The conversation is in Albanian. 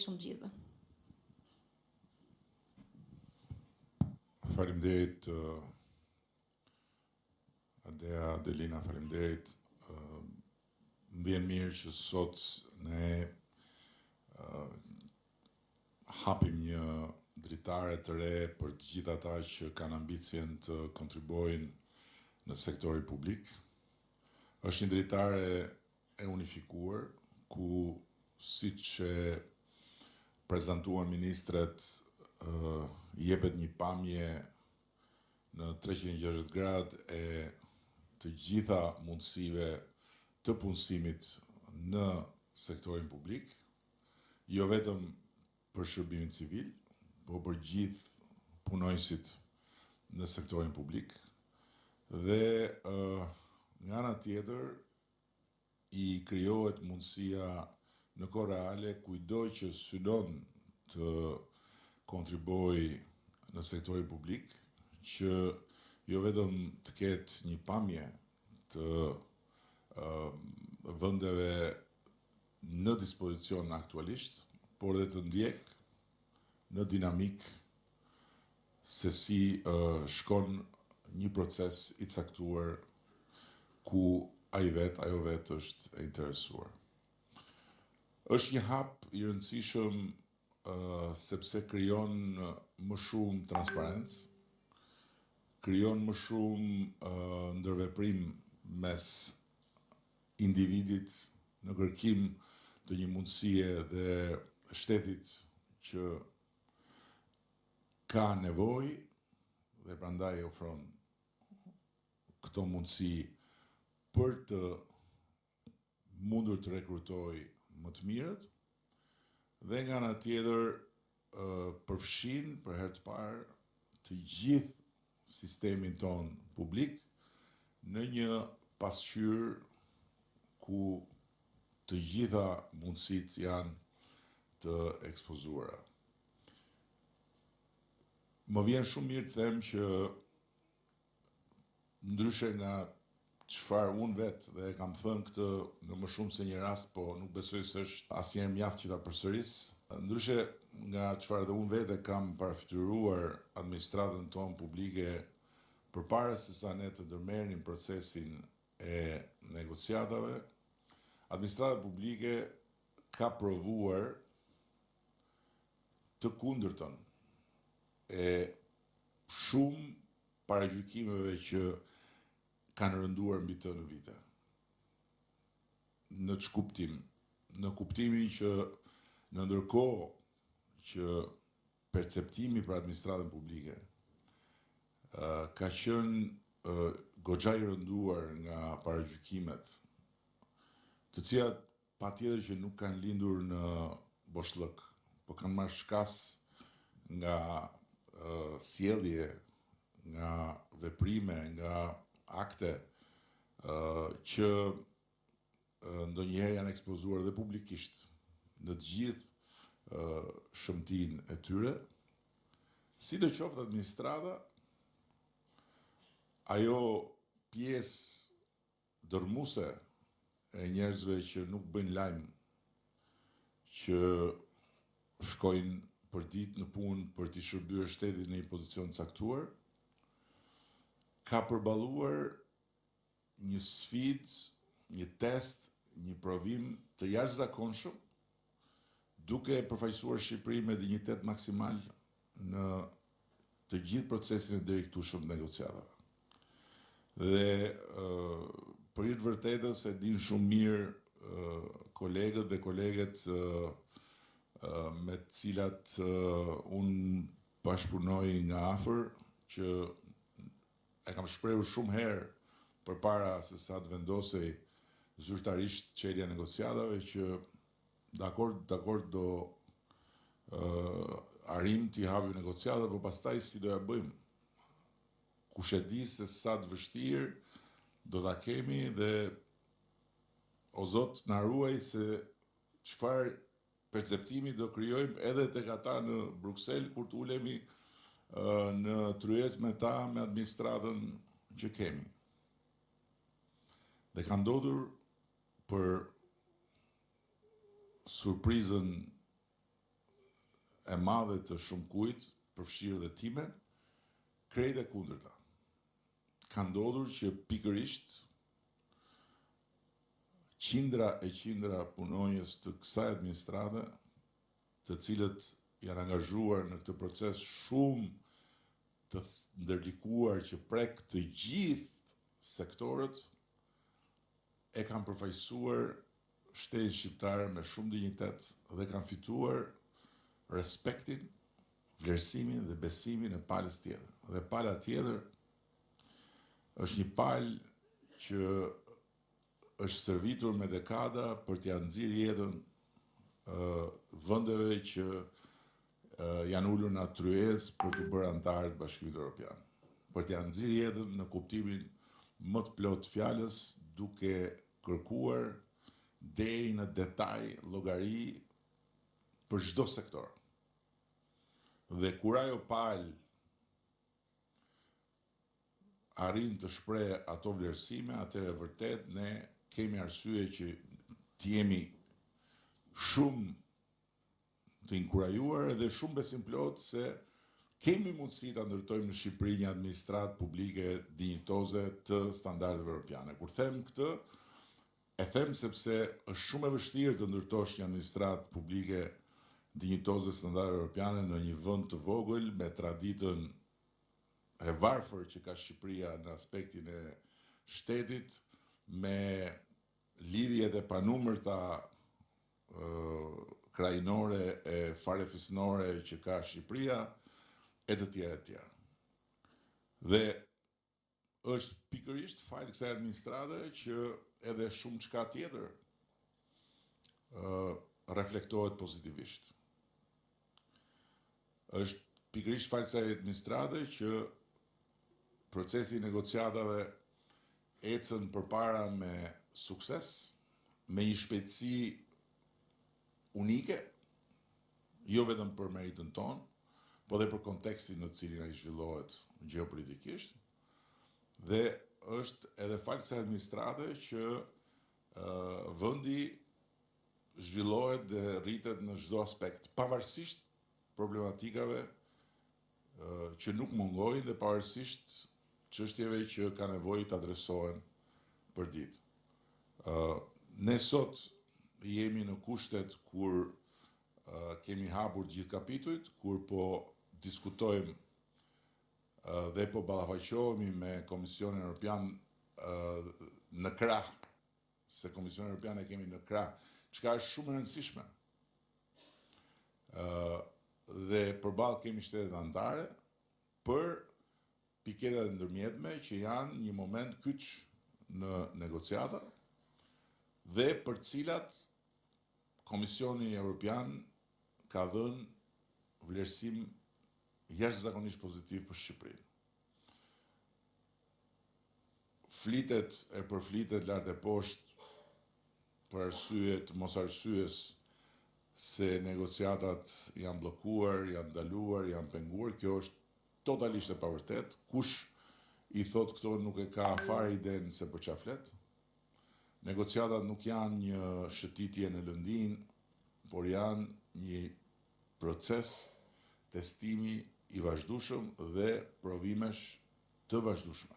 shumë të gjithëve. Faleminderit uh, Adea, Adelina, faleminderit. Uh, më vjen mirë që sot ne uh, hapim një dritare të re për të gjithë ata që kanë ambicien të kontribuojnë në sektorin publik. Është një dritare e unifikuar, ku siç e prezantuan ministret, jepet një pamje në 360 gradë e të gjitha mundësive të punësimit në sektorin publik, jo vetëm për shërbimin civil, po për gjithë punonjësit në sektorin publik dhe nga ana tjetër i krijohet mundësia në kohë reale kujtdo që synon të kontribuojë në sektorin publik që jo vetëm të ketë një pamje të vendeve në dispozicion aktualisht, por dhe të ndjekë në dinamikë se si shkon një proces i caktuar ku ai vetë, ajo vetë është e interesuar. Është një hap i rëndësishëm sepse krijon më shumë transparencë, krijon më shumë ndërveprim mes individit në kërkim të një mundësie dhe shtetit që ka nevojë dhe prandaj ofron këto mundësi për të mundur të rekrutojë më të mirët dhe nga ana tjetër përfshin për herë të parë të gjithë sistemin tonë publik në një pasqyrë ku të gjitha mundësitë janë të ekspozuara. Më vjen shumë mirë të them që ndryshe nga çfarë unë vetë dhe e kam thënë këtë në më shumë se një rast, po nuk besoj se është asnjëherë mjaft që ta përsëris, ndryshe nga çfarë dhe unë vetë e kam parafytyruar administratën tonë publike përpara se sa ne të ndërmerrnim procesin e negociatave, administrata publike ka provuar të kundërtën e shumë paragjykimeve që kanë rënduar mbi të në vite. Në ç'kuptim? Në kuptimin që në ndërkohë që perceptimi për administratën publike ka qenë goxha i rënduar nga paragjykimet, të cilat Patjetër që nuk kanë lindur në boshllëk, po kanë marrë shkas nga sjellje, nga veprime, nga akte që ndonjëherë janë ekspozuar dhe publikisht në të gjithë shëmtinë e tyre. Sidoqoftë administrata, ajo pjesë dërrmuese e njerëzve që nuk bëjnë lajm, që shkojnë përditë në punë për t'i shërbyer shtetit në një pozicion të caktuar, ka përballuar një sfidë, një test, një provim të jashtëzakonshëm, duke përfaqësuar Shqipërinë me dinjitet maksimal në të gjithë procesin e derikëtueshëm të negociatave. Dhe për hir të vërtetës e dinë shumë mirë kolegët dhe koleget me të cilat unë bashkëpunoj nga afër që e kam shprehur shumë herë përpara se sa të vendosej zyrtarisht çelja e negociatave që Dakord, dakord do arrijmë t'i hapim negociatat, po pastaj si do ja bëjmë? Kush e di se sa të vështirë do ta kemi dhe o Zot na ruaj se çfarë perceptimi do krijojmë edhe tek ata në Bruksel kur të ulemi në tryezë me ta me administratën që kemi. Dhe ka ndodhur për surprizën e madhe të shumëkujt, përfshirë dhe timen, krejt e kundërta. Ka ndodhur që pikërisht qindra e qindra punonjës të kësaj administrate, të cilët janë angazhuar në këtë proces shumë të ndërlikuar që prek të gjithë sektorët, e kanë përfaqësuar shtetin shqiptar me shumë dinjitet dhe kanë fituar respektin, vlerësimin dhe besimin e palës tjetër. Dhe pala tjetër është një palë që është stërvitur me dekada për t'ia nxirë jetën vendeve që janë ulur në tryezë për t'u bërë anëtarë të Bashkimit Evropian. Për t'ia nxirë jetën në kuptimin më të plotë të fjalës, duke kërkuar deri në detaj llogari për çdo sektor. Dhe kur ajo palë arrin të shprehë ato vlerësime, atëherë vërtet ne kemi arsye që të jemi shumë të inkurajuar dhe shumë besimplotë se kemi mundësi ta ndërtojmë në Shqipëri një administratë publike dinjitoze të standardeve europiane. Kur them këtë, e them sepse është shumë e vështirë të ndërtosh një administratë publike dinjitoze të standardeve europiane në një vend të vogël me traditën e varfër që ka Shqipëria në aspektin e shtetit, me lidhjet e panumërta krahinore e farefisnore që ka Shqipëria, e të tjera e të tjera. Dhe është pikërisht falë kësaj administrate që edhe shumë çka tjetër reflektohet pozitivisht. Është pikërisht falë kësaj administrate që procesi i negociatave ecën përpara me sukses, me një shpejtësi unike, jo vetëm për meritën tonë, po dhe për kontekstin në të cilin ai zhvillohet gjeopolitikisht, dhe është edhe falë kësaj administrate që vendi zhvillohet dhe rritet në çdo aspekt, pavarësisht problematikave që nuk mungojnë dhe pavarësisht çështjeve që ka nevojë të adresohen përditë. Ne sot jemi në kushtet kur kemi hapur të gjithë kapitujt, kur po diskutojmë dhe po ballafaqohemi me Komisionin Evropian në krah, se Komisionin Evropian e kemi në krah, çka është shumë e rëndësishme. Dhe përballë kemi shtetet anëtare për piketat e ndërmjetme që janë një moment kyç në negociata dhe për të cilat Komisioni Evropian ka dhënë vlerësim jashtëzakonisht pozitiv për Shqipërinë. Flitet e përflitet lart e poshtë për arsye të mosarsyes se negociatat janë bllokuar, janë ndaluar, janë penguar, kjo është totalisht e pavërtetë. Kush i thotë këto nuk e ka fare idenë se për çfarë flet. Negociatat nuk janë një shëtitje në lëndinë, por janë një proces testimi i vazhdueshëm dhe provimesh të vazhdueshme.